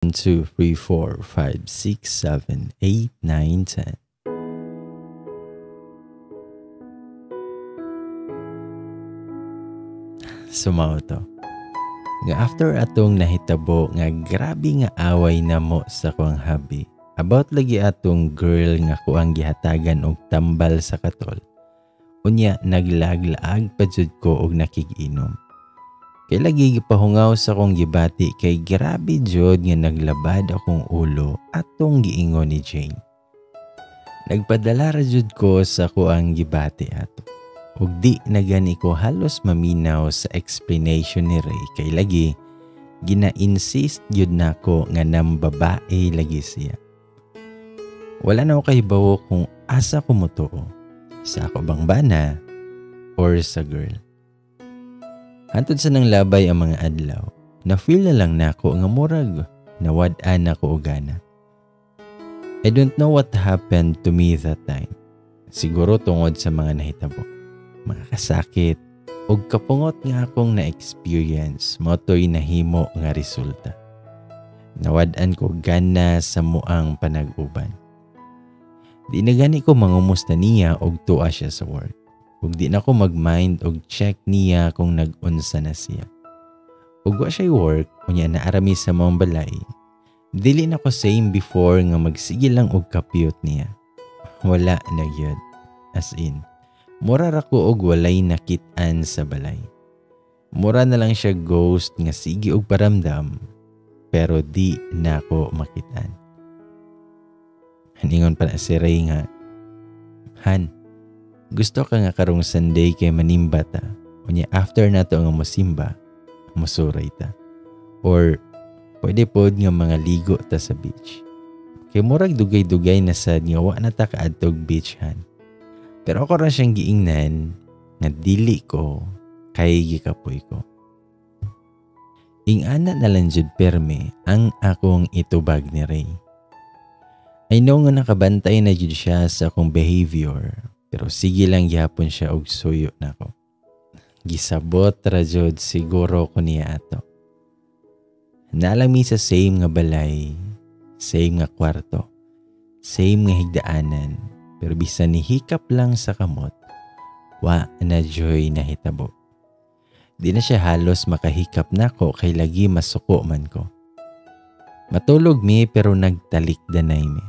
1, 2, 3, 4, 5, 6, 7, 8, 9, 10. Sumaw to. Nga after atong nahitabo nga grabe nga away namo sa kuang habi. About lagi atong girl nga kuang gihatagan og tambal sa katol. Unya naglaag-laag pa jud ko og nakig-inom. Kay lagi gipahungaw sa akong gibati kay grabe jud nga naglabad akong ulo atong giingon ni Jane. Nagpadala ra jud ko sa kuang gibati ato. Ug di na gani ko halos maminaw sa explanation ni Ray kay lagi gina-insist jud nako nga nambabae lagi siya. Wala na ako kahibawo kung asa ko motuo, sa ako bang bana or sa girl. Hantod sa nang labay ang mga adlaw, na-feel na lang nako nga murag nawad-an ako og gana. I don't know what happened to me that time. Siguro tungod sa mga nahitabo, mga kasakit, ug kapungot nga akong na-experience, mao to'y nahimo nga resulta. Nawad-an ko gana sa muang panag-uban. Di na gani ko mangumusta niya og tuwa siya sa work. Ug di na ko mag-mind og check niya kung nag-unsa na siya. Ug wa siya'y work, unya naarami sa maong balay. Dili na ko same before nga magsige lang og kapiyot niya. Wala na gyud. As in, mura ra ko og walay nakit-an sa balay. Mura na lang siya ghost nga sige og paramdam, pero di na ko makit-an. Haningon pa na si Ray nga, Han, gusto ka nga karong Sunday kay manimba ta. Unya after na to nga mosimba, mosuray ta. Or pwede pod nga mga ligo ta sa beach. Kay murag dugay-dugay na sad nga wa na ta kaadtog beach han. Pero ako ra siyang giingnan nga dili ko kay gikapoy ko. Ingana na lang jud perme ang akong itubag ni Ray. I know nga nakabantay na jud siya sa akong behavior, pero sige lang gihapon siya og suyo nako. Gisabot ra jud siguro ko niya ato. Naalang mi sa same nga balay, same nga kwarto, same nga higdaanan, pero bisan ni hikap lang sa kamot, wa na joy nahitabo. Di na siya halos makahikap nako kay lagi masuko man ko. Matulog mi pero nagtalik danay mi.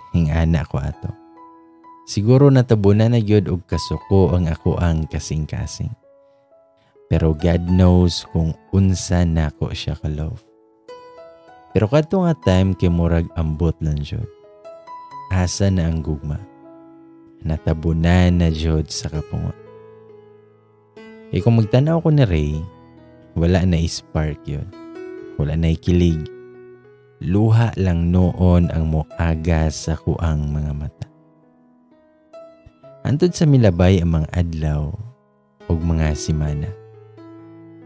Hingana ko ato. Siguro natabunan na gyud og kasuko ang ako ang kasing-kasing. Pero God knows kung unsa nako siya ka-love. Pero kadto nga time kay murag ambot lang jud. Asa na ang gugma? Natabunan na jud sa kapungot. Kay kung magtanaw ko ni Ray, wala na spark yun. Wala na ikilig. Luha lang noon ang moaga sa kuang mga mata. Antod sa milabay ang mga adlaw ug mga simana.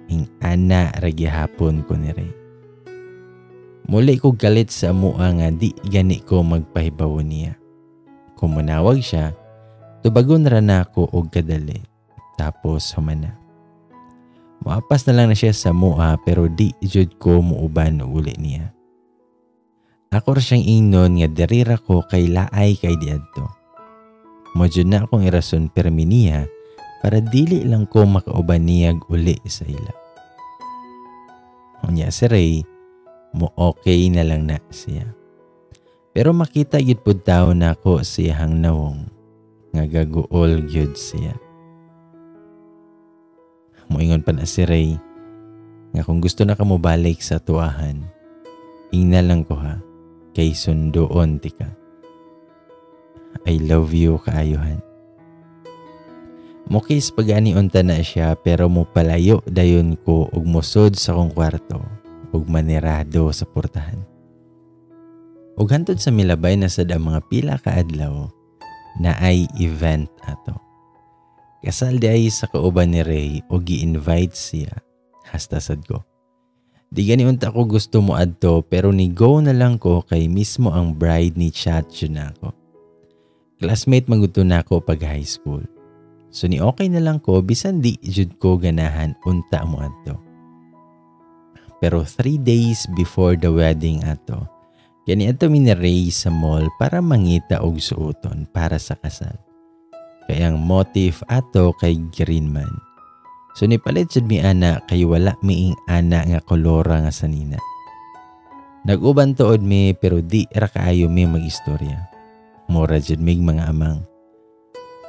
Ing-ana ra gihapon ko ni Ray. Muli ko galit sa amua nga di gani ko magpahibawo niya. Kung manawag siya, tubagon ra nako og kadali. Tapos humana. Moapas na lang na siya sa mua pero di jud ko muuban og uli niya. Ako ra siyang ingnon nga diri ra ko kay laay kay diadto. Mo jud na akong irason permi niya para dili lang ko makauban niyag uli sa ila. Unya si Ray, mo okay na lang na siya. Pero makita gyud pud tawo nako siyang nawong nga gaguol gyud siya. Moingon pa na si Ray nga kung gusto na ka mobalik sa tuahan, ingna lang ko ha, kay sundoon tika. I love you kaayuhan. Mukis pagani unta na siya pero mopalayo dayon ko ug mosud sa akong kwarto ug manirado sa portahan. Ug hantod sa milabay na sad ang mga pila ka adlaw na ay event ato. Kasal di ay sa kauban ni Ray o gi-invite siya hasta sad ko. Di gani unta ko gusto mo adto pero ni go na lang ko kay mismo ang bride ni chat yun ako. Classmate maguto na ako pag high school. So ni okay na lang ko bisan di jud ko ganahan unta mo adto. pero 3 days before the wedding ato, kani ato mi ni Ray sa mall para mangita og suoton para sa kasal. Kay ang motif ato kay green man. So nipalit jud mi ana kay wala miing ana nga kolora nga sanina. Nag-uban tuod mi pero di ra kaayo mi mag-istorya. Mura jud mig mga amang.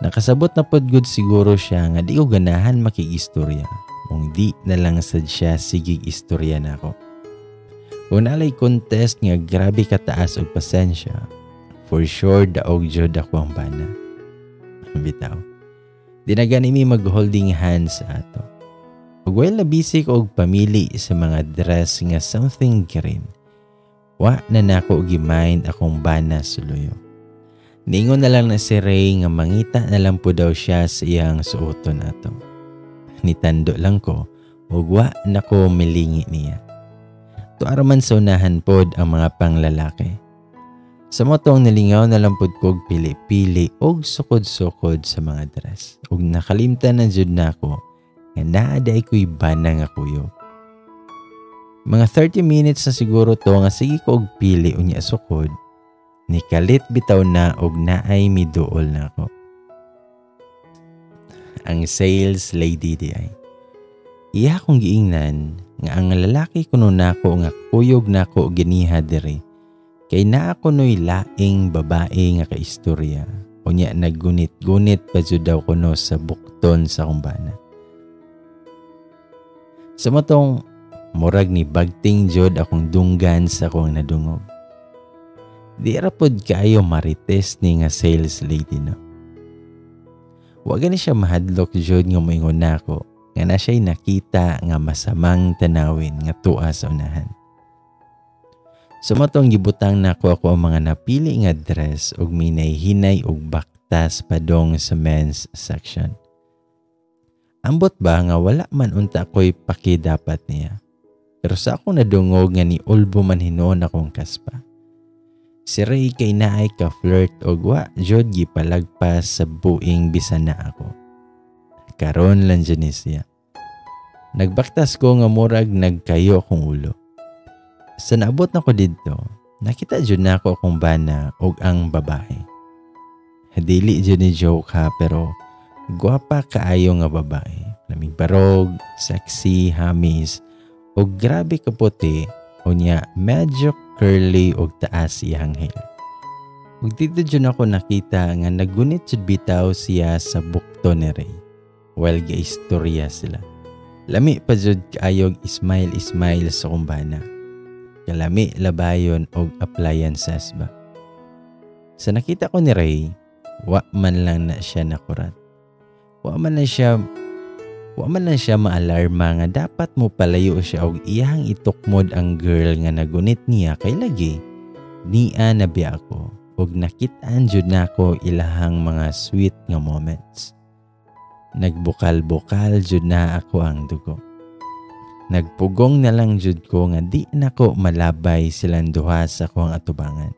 Nakasabot na pod gud siguro siya nga di ko ganahan makig-istorya. Kung di na lang sad siya sigig istorya nako. Kung nalay contest nga grabe kataas og pasensya, for sure daog jud ako ang bana. Bitaw. Di na gani mi mag-holding hands ato. Ug while na busy ko og pamili sa mga dress nga something green, wa na nako gi-mind akong bana suluyo. Niingon na lang na si Ray nga mangita na lang po daw siya sa iyang suoton ato. Nitando lang ko ug wa na ko milingi niya. Tuara man sa unahan pod ang mga panglalaki. Sa motong nilingaw na lang pod kog pili-pili og sukod-sukod sa mga dress. Ug nakalimtan na jud nako nga naa day ko'y bana nga kuyog. Mga 30 minutes na siguro to nga sige ko og pili unya sukod. Nikalit bitaw na og naay miduol nako. Ang sales lady di ay. Iya akong giingnan nga ang lalaki kuno nako nga kuyog nako giniha diri. Kay naa kuno'y laing babae nga kaistorya. Unya naggunit-gunit pa jud daw kuno sa bukton sa akong bana. Sa matong murag ni bagting jud akong dunggan sa akong nadungog. Di ra pod kaayo marites ni nga sales lady no. Wa gani siya mahadlok jud nga moingon nako nga na siya'y nakita nga masamang tanawin nga tua sa unahan. Sumatong gibutang nako ako ang mga napili nga dress ug minay-hinay og baktas padong sa men's section. Ambot ba nga wala man unta ko'y paki dapat niya. Pero sa akong nadungog nga ni ulbo man hinuon akong kaspa. Si Ray kay naay ka-flirt og wa jud gipalagpas sa buing bisan na ako. Karon lang jud ni siya. Nagbaktas ko nga murag nagkayo akong ulo. Sa naabot na ko didto, nakita jud nako akong bana og ang babae. Dili jud ni joke ha, pero gwapa kaayo nga babae. Lamig barog, sexy, hamis, og grabe kaputi, unya medyo curly og taas iyang hair. Ug dito jud ako nakita nga nagunit jud bitaw siya sa bukto ni Ray while gaistorya sila. Lami pa jud kaayog smile-smile sa kumbana. Kalami labayon og appliances ba. Sa nakita ko ni Ray, wa man lang na siya nakurat. Wa man lang siya maalarma nga dapat mo palayo siya og iyang itukmod ang girl nga nagunit niya kay lagi. Nia na biya ako og nakit-an jud nako ilahang mga sweet nga moments. Nagbukal-bukal jud na ako ang dugo. Nagpugong na lang jud ko nga di nako malabay silang duha sa akong atubangan.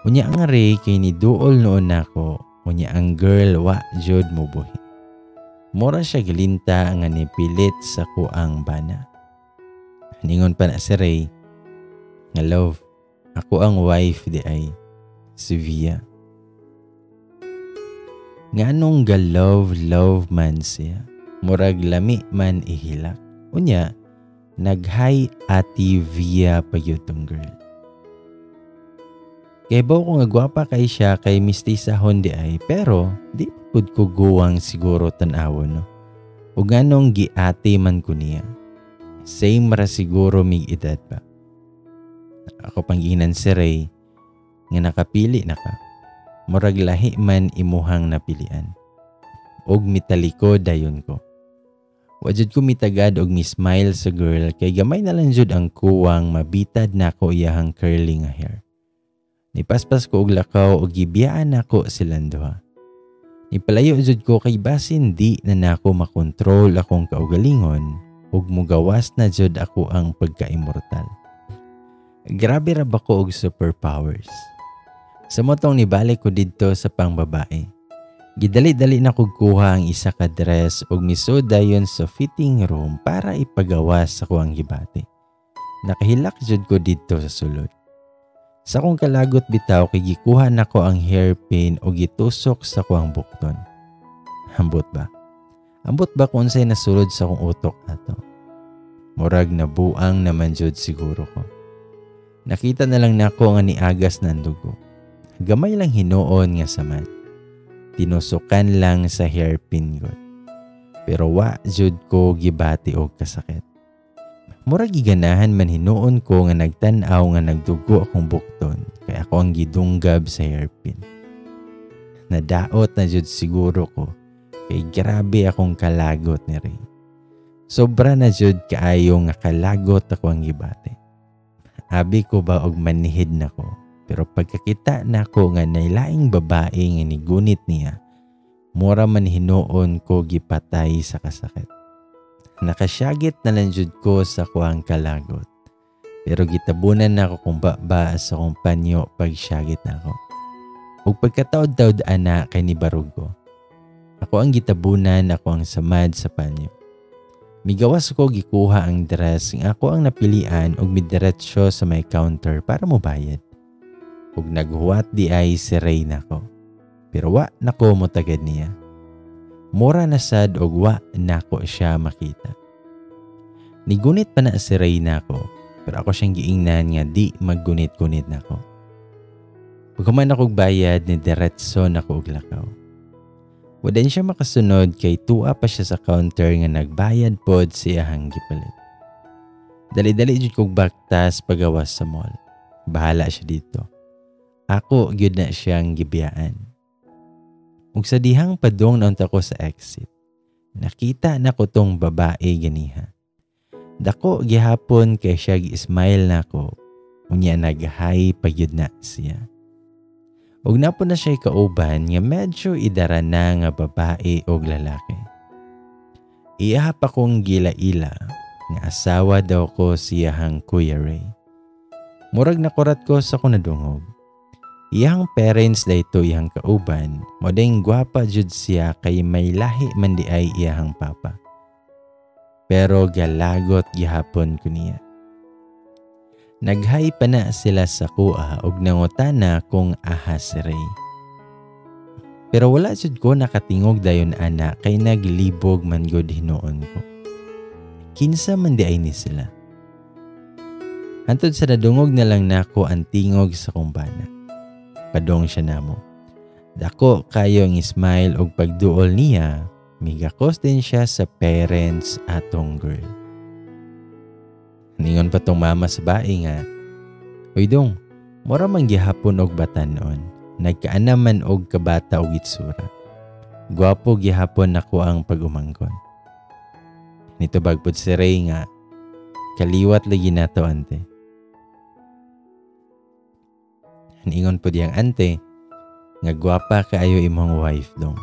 Unya ang Ray kay niduol noon nako, unya ang girl wa jud mobuhi. Mura siya gilinta nga nipilit sa kuang bana. Ningon pa na si Ray, nga love, ako ang wife di ay, si Via. Nga anong ga-love, love man siya, murag lami man ihilak. Unya, nag-hi ati Via pa yun tong girl. Kay baw ko nga gwapa kay siya kay mistisahon di ay, pero di pud ko guwang siguro tan-awon no. Ug anong giate man ko niya. Same ra siguro mig edad pa. Ako pang giingnan si Ray nga nakapili na ka. Murag lahi man imuhang napilian. Og mitaliko dayon ko. Wa jud ko mitagad og mi-smile sa girl kay gamay na lang jud ang kuwang mabitad nako iyahang curly nga hair. Nipaspas ko og lakaw og gibiyaan nako silang duha. Nipalayo jud ko kay basin di na nako makontrol akong kaugalingon ug mugawas na jud ako ang pagka-immortal. Grabe ra ba ko og superpowers. Sa motong nibalik ko didto sa pangbabae. Gidali-dali na kog kuha ang isa ka dress ug misud dayon sa fitting room para ipagawas sa kuang gibati. Nakahilak jud ko didto sa sulod. Sa akong kalagot bitaw kay gikuha nako ang hairpin ug gitusok sa kuang bukton. Ambot ba? Ambot ba kung unsay nasulod sa akong utok ato? Murag nabuang naman jud siguro ko. Nakita na lang nako nga niagas na ang dugo. Gamay lang hinuon nga samad. Tinusukan lang sa hairpin god. Pero wa jud ko gibati og kasakit. Murag giganahan man hinuon ko nga nagtan-aw nga nagdugo akong bukton kay ako ang gidunggab sa hairpin. Nadaot na jud siguro ko kay grabe akong kalagot ni Ray. Sobra na jud kaayo nga kalagot ako ang gibati. Abi ko ba og manihid nako, pero pagkakita nako nga nailaing babae nga nigunit niya, mura man hinuon ko gipatay sa kasakit. Nakasyagit na lang jud ko sa kuang kalagot. Pero gitabunan nako kung baba sa akong panyo pagsyagit nako. Ug pagkataod-taod ana kay ni barugo. Ako ang gitabunan, ako ang samad sa panyo. Migawas ko gikuha ang dress nga ako ang napilian ug midiretso sa may counter para mobayad. Ug naghuwat di ay si Ray nako. Pero wa nako motagad niya. Mura na sad og wa nako siya makita. Nigunit pa na si Ray nako, pero ako siyang giingnan nga di maggunit-gunit nako. Paghuman akong bayad ni diretso nako og lakaw. Wala siya makasunod kay tuwa pa siya sa counter nga nagbayad pod siya hang gipalit. Dali-dali jud kog baktas pagawas sa mall. Bahala siya dito. Ako gyud na siyang gibiyaan. Ug sa dihang padung naunta ko sa exit, nakita na ko tong babae ganiha. Dako gihapon kay siya gi-smile nako. Unya nag-hi pa gyud na siya. Ug napo na siya kauban nga medyo idara na nga babae og lalaki. Iya pa kong gila-ila nga asawa daw ko siyahang Kuya Ray. Murag nakurat ko sa kunadungog. Iyang parents dayto iyang kauban, modeng gwapa jud siya kay may lahi man di ay iyahang papa. Pero galagot gihapon ko niya. Naghay pa na sila sa kuha og nangutana kung aha si Ray. Pero wala jud ko nakatingog dayon ana kay naglibog man gud hinuon ko. Kinsa man di ay ni sila. Hantod sa nadungog na lang nako ang tingog sa kumbana. Padong siya namo. Dako kayo ang smile og pagduol niya, migakos din siya sa parents atong girl. Ningon pa tong mama sa bae nga, "Uy dong, mura man gihapon og batanon. Nagkaana man og kabata og itsura. Gwapo gihapon nako ang pag-umangkon." Nitubag pod si Ray nga, "Kaliwat lagi nato ante." Ningon pod diyang ante nga gwapa kaayo imong wife dong.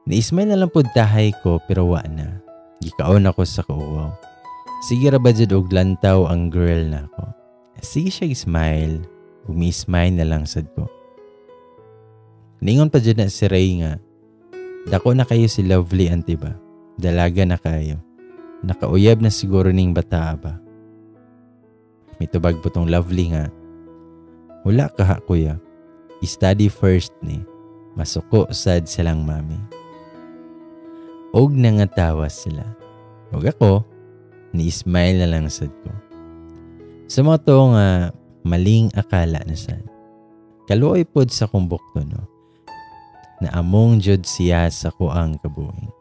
Ni-smile na lang pod tahay ko pero wa na. Gikaon ako sa kauwaw. Sige ra ba jud og lantaw ang girl nako. Sige siya smile, umi-smile na lang sad ko. Ningon pa jud na si Ray nga, "Dako na kayo si Lovely auntie ba? Dalaga na kayo. Nakauyab na siguro ning bata ba?" Mitubag po tong Lovely nga, "Wala ka ha kuya. Study first ni. Masuko sad silang mami." Og nangatawa sila. Og ako, ni-smile na lang sad ko. Sa mga to nga maling akala na sad. Kaluoy pod sa kong bukto no. Na among jud siya sa kuang kabuing.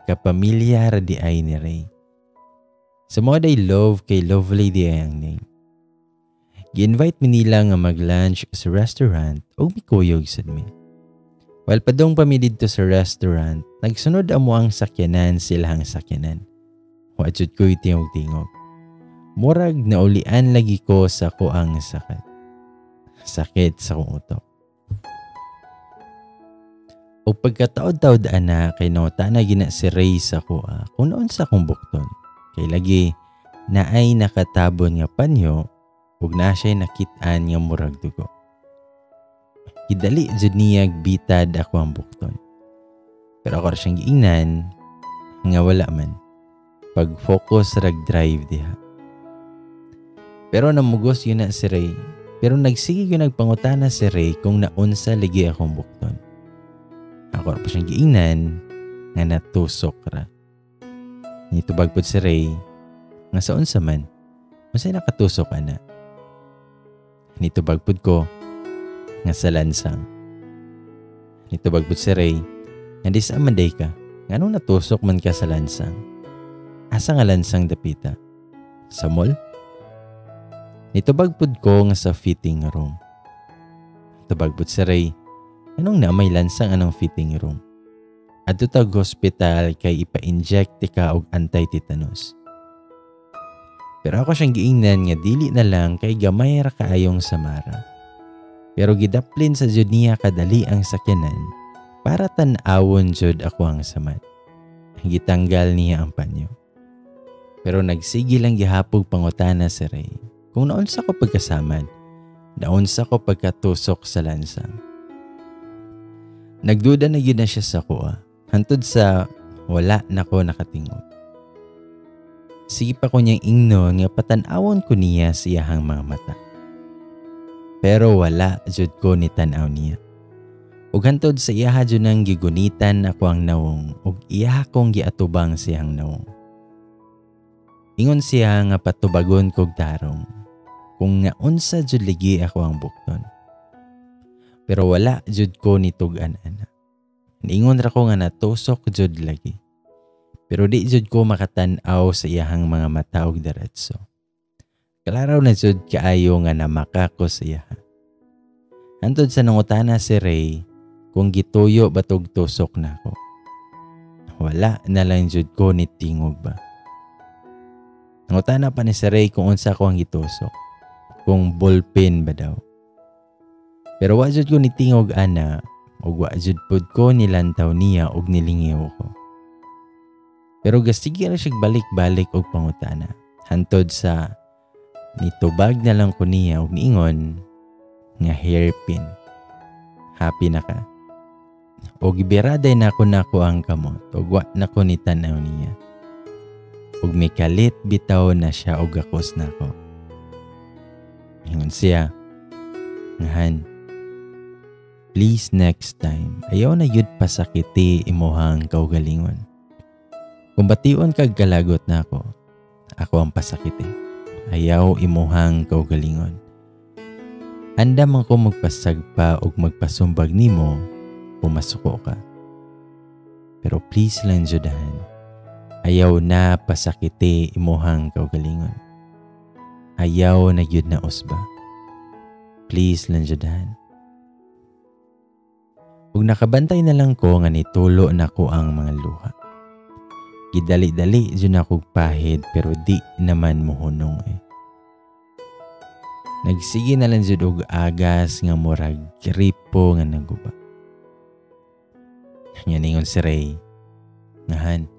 Kapamilya ra di ay ni Ray. Sa mga day love kay Lovely di ay ang name. Gi-invite mi nila nga mag-lunch sa restaurant og mikuyog sad mi. While padong pa mi didto sa restaurant, nagsunod amo ang sakyanan silahang sakyanan. Wa jud ko'y tingog-tingog. Murag naulian lagi ko sa kuang sakit. Sakit sa kong utok. O pagkataod-taod ana kay nota na gina si Ray sa kuha kung noon sa kong bukton. Kay lagi naay nakatabon nga panyo ug na siya'y nakit-an nga murag dugo. Gidali jud niya bitad ako ang bukton. Pero ako ra siyang giingnan nga wala man. Pag-focus rag drive diha. Pero namugos yun na si Ray. Pero nagsige yun nagpangutana si Ray kung naunsa lagi akong bukton. Ako ra pa siyang giingnan nga natusok ra. Nitubag pod si Ray nga sa unsa man, unsay nakatusok ana. Nitubag pod ko nga sa lansang. Nitubag pod si Ray nga di sa man day ka, nganong natusok man ka sa lansang? Asa nga lansang dapita? Sa mall? Nitubag pod ko nga sa fitting room. Tubag pod si Ray, anong na may lansang anong fitting room? Adto tag hospital kay ipa-inject ka og anti-tetanus. Pero ako siyang giingnan nga dili na lang kay gamay ra kaayong samara. Pero gidaplin sa jud niya kadali ang sakyanan para tan-awon jud ako ang samad. Gitanggal niya ang panyo. Pero nagsige lang gihapog pangutana si Ray. Kung naunsa ko pagkasamad, naunsa ko pagkatusok sa lansang. Nagduda na gyud na siya sa kuha. Hantod sa wala na ko nakatingog. Sige pa ko niyang ingnon nga patan-awon ko niya sa iyahang mga mata. Pero wala jud ko ni tan-aw niya. Ug hantod sa iyaha jud nang gigunitan ako ang nawong ug iyaha kong giatubang siyang nawong. Ingon siya nga patubagon kog tarong kung naunsa jud ligi ako ang bukton. Pero wala jud ko ni tug-an ana. Niingon ra ko nga natusok jud lagi. Pero di jud ko makatan-aw sa iyahang mga mata og diretso. Klaro na jud kaayo nga namaka ko sa iyaha. Hantod sa nangutana si Ray kung gituyo ba tog tusok nako. Wala na lang jud ko ni tingog ba. Nangutana pa ni si Ray kung unsa ko ang gitusok. Kung ballpen ba daw. Pero wa jud ko ni tingog ana ug wa jud pud ko nilantaw niya og nilingiw ko. Pero gasige ra siya balik-balik og pangutana. Hantod sa nitubag na lang ko niya og niingon nga hairpin. Happy na ka. Og gibiraday na ko nako ang kamot ug wa na ko ni tan-aw niya. Ug mikalit bitaw na siya og gakos nako. Ingon siya, ngahan, please next time, ayaw na yun pasakiti imuhang kaugalingon. Kung bation kag kalagot na ako, ako ang pasakiti. Ayaw imuhang kaugalingon. Andam man ko magpasagpa og magpasumbag nimo kung masuko ka. Pero please lang judahan, ayaw na pasakiti imuhang kaugalingon. Ayaw na gyud na usba. Please lang judahan. Ug nakabantay na lang ko nga nitulo na ko ang mga luha. Gidali-dali jud akong pahid pero di naman mohunong eh. Nagsige na lang jud og agas nga murag gripo nga naguba. Nga ningon si Ray, ngahan,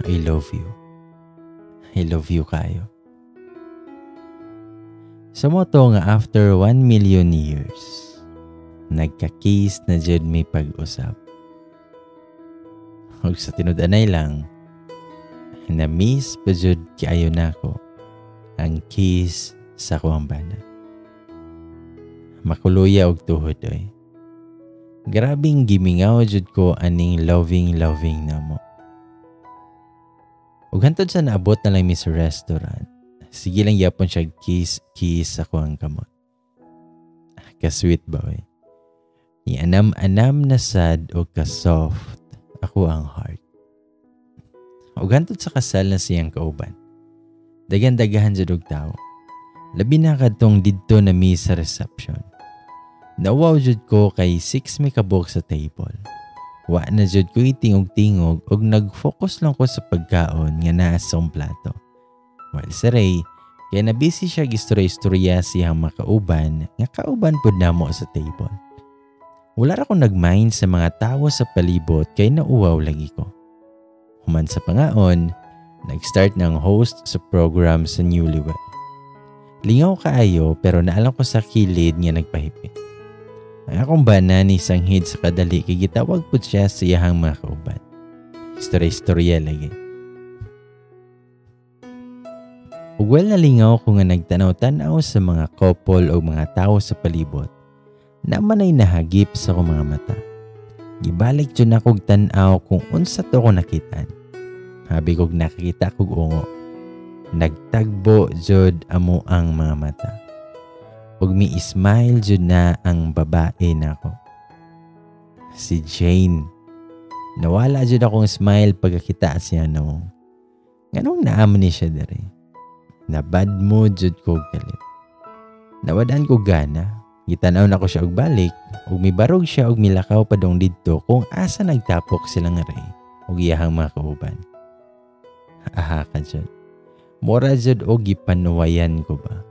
I love you. I love you kayo. Sa moto nga after 1 million years, nagka-kiss na jud may pag-usap. Ug sa tinud-anay lang, na-miss pa jud kaayo nako ang kiss sa kuang bana. Makuluya og tuhod oy. Grabing gimingaw jud ko aning loving loving namo. Ug hantod sa naabot na lang mi sa restaurant, sige lang yapon siya kiss kiss sa kuang kamot. Ka-sweet ba oy? Ni anam-anam na sad o ka-soft ako ang heart. Ug hantod sa kasal na siyang kauban, dagan-dagahan jud og tawo. Labi na kadtong didto na mi sa reception. Nawaw jud ko kay 6 may kabuk sa table. Wa na jud ko itingog-tingog og nag-focus lang ko sa pagkaon nga naa sa akong plato. While si Ray, kaya na busy siya gistorya-istorya siyang makauban nga kauban pud namo sa table. Wala ra ko nagmind sa mga tawo sa palibot kay nauwaw lagi ko. Human sa pangaon, nag-start ng host sa program sa Newlywed. Lingaw kaayo pero naalam ko sa kilid nga nagpahipit. Ang akong bana ni sanghid sa kadali kay gitawag pud siya sa iyahang mga kauban. Istorya-istorya lagi. Ug well nalingaw ko nga nagtanaw-tanaw sa mga couple o mga tao sa palibot. Naman ay nahagip sa akong mga mata. Gibalik jud nakog tan-aw kung unsa to ko nakitaan. Habi kog nakakita kog ungo. Nagtagbo jud amo ang mga mata. Ug mi-smile jud na ang babae nako. Si Jane. Nawala jud akong smile pagkakita siya no. Nganong naamon ni siya diri? Nabad mo jud ko galit. Nawadan ko gana. Gitanaw na ko siya og balik ug mibarog siya og milakaw padong didto kung asa nagtapok sila nga Ray ug iyahang mga kauban. Aha ka jud. Mura jud og gipanuwayan ko ba.